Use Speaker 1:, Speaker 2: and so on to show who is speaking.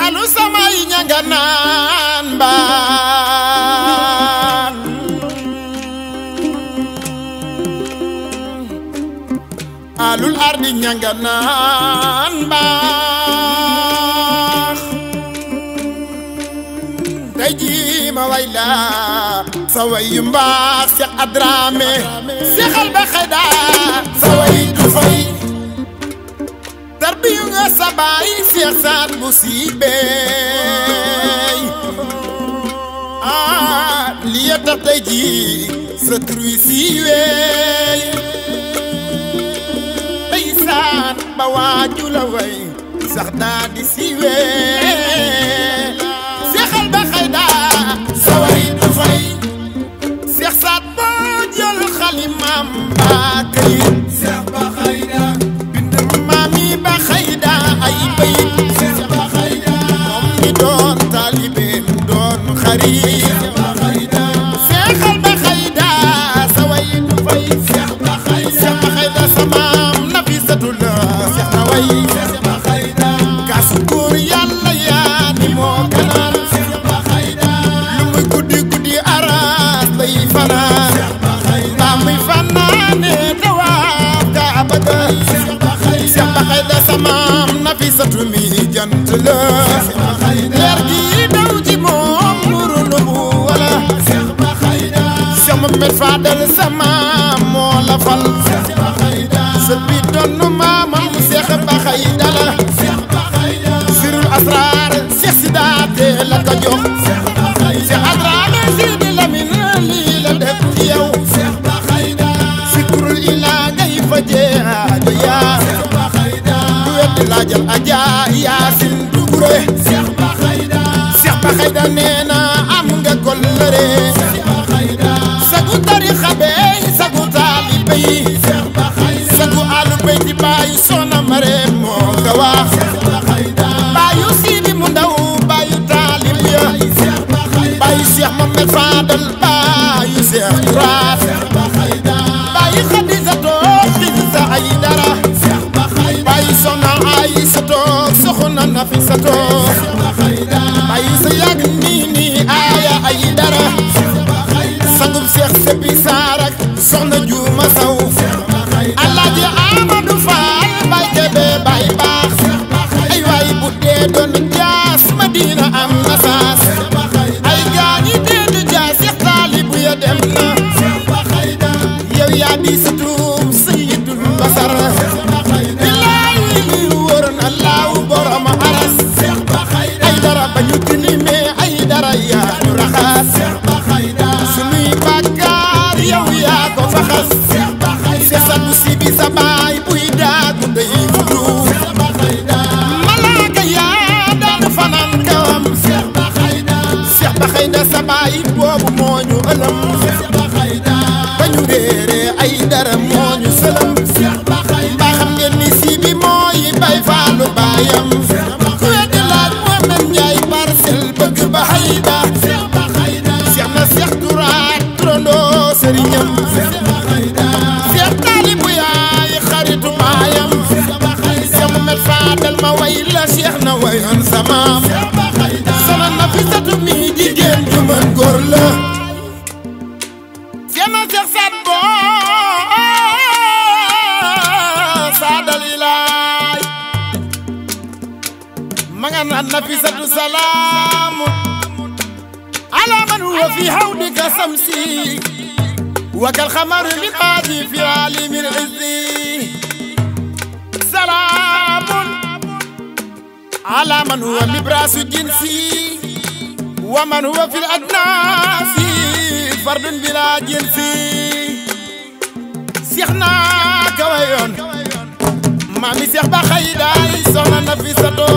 Speaker 1: alu samay ñanga naan mbaan alul ardi ñanga naan mbaax tey jii ma way la sa way yu mbaax Cheikh Adramé seexal ba xayda sa way du fay tarbiyu nga sa baay Cheikh Saad bu siibey lii ya tax tey jii sa tur wi siiwey ndeysaan ba waaju la way sax daa di siiwey seexal ba xayda sa way du fay Cheikh Saad boo jël xalimaam baa këyit Cheikh ba xayda ba xayda ay bayit Cheikh ba xayda moom mi doon taalibeem doon xarit ba xayda seexal ba xayda sa way du fay Cheikh ba xayda sa maam Nafisatu la Cheikh na way Cheikh ba xayda kaasu góor yàlla yaa ni moo kanaan Cheikh ba xayda lu muy guddi guddi araas lay fanaan Cheikh ba xayda muy fanaane tawaaf Kaaba ga Cheikh ba xayda samaam Nafisatu mi jant la leer gi daw ci moom nuru nubu wala Cheikh ba xayda Cheikh Mohamed Fadel samaam moo la fal Cheikh ba xayda sa bi doon maamam Cheikh ba xayda la Cheikh ba xayda sirul asrar Cheikh Sidaate la ko jox Cheikh ba xayda Cheikh Adramé Sidi Lamine lii la def ci yow Cheikh ba xayda sikrul ilaa ngay fajee aajo yaa laajal Aja Yaasin Dugure Cheikh ba xayda nee na am nga kollëre Cheikh ba xayda sagu tarixa bey sagu taalibe yi Cheikh ba xayda sagu alu bey di baayu Soxna Mareem moo nga wax Cheikh ba xayda baayu Sidi mu ndaw baayu taalib ya Cheikh ba xayda baayu Cheikh Mohamed Fadel baayu Cheikh Duraat Cheikh ba xayda baayu Xadijatu Xisa ay dara baayu Soxna Aysatu soxna Nafisatu baayu sa yàgg nii aaya ay dara sangub Cheikh Sebi Saarak soxna Juuma Saw Alaaji Amadu Faal baay Kebe baay baax ay waay bu dee doon jaas Madina am na saas ay gaañi dee du jaas Cheikh Taalibu ya dem na yow yaa di satum Sayyidul Basar Allahu borom aras Cheikh ba xayda ay dara ba ñu tilime ay dara yaa ñu raxas Cheikh ba xayda sunuy bàkkaar yow yaa ko faxas Cheikh ba xayda sa bu si bi sa baay buy daagu day fudu Cheikh ba xayda malaaka yaa daan fanaan kawam Cheikh ba xayda sa baay boobu moo ñu ëlëm Cheikh ba xayda ba ñu réere ay dara moo ñu sëlëm Cheikh ba xayda ba xam ngeen ni si bi mooy bay faalu baayam ku weddi laaj Mohamed Njaay Parcelles bëgg ba xayda Cheikh ba xayda Cheikh na Cheikh Duraat turandoo sëriñam Cheikh Taalibu yaay xaritu baayam Cheikh Mohamed Fadel ma way la Cheikh na wayoon samaam Soxna Nafisatu mi jigéen ju mën góor la Cheikh na Cheikh Saad boo saadal ilaay ma nga naan Nafisatu salaamu ala man huwa fi hawdika samsi wa kal xamaru min aadi fi alimil izzi salaamun ala man huwa mibrasu jinsi wa man huwa fi adnaasi fardun bila jinsi Cheikh naa kawayoon maami Cheikh ba xayda soxna Nafisatu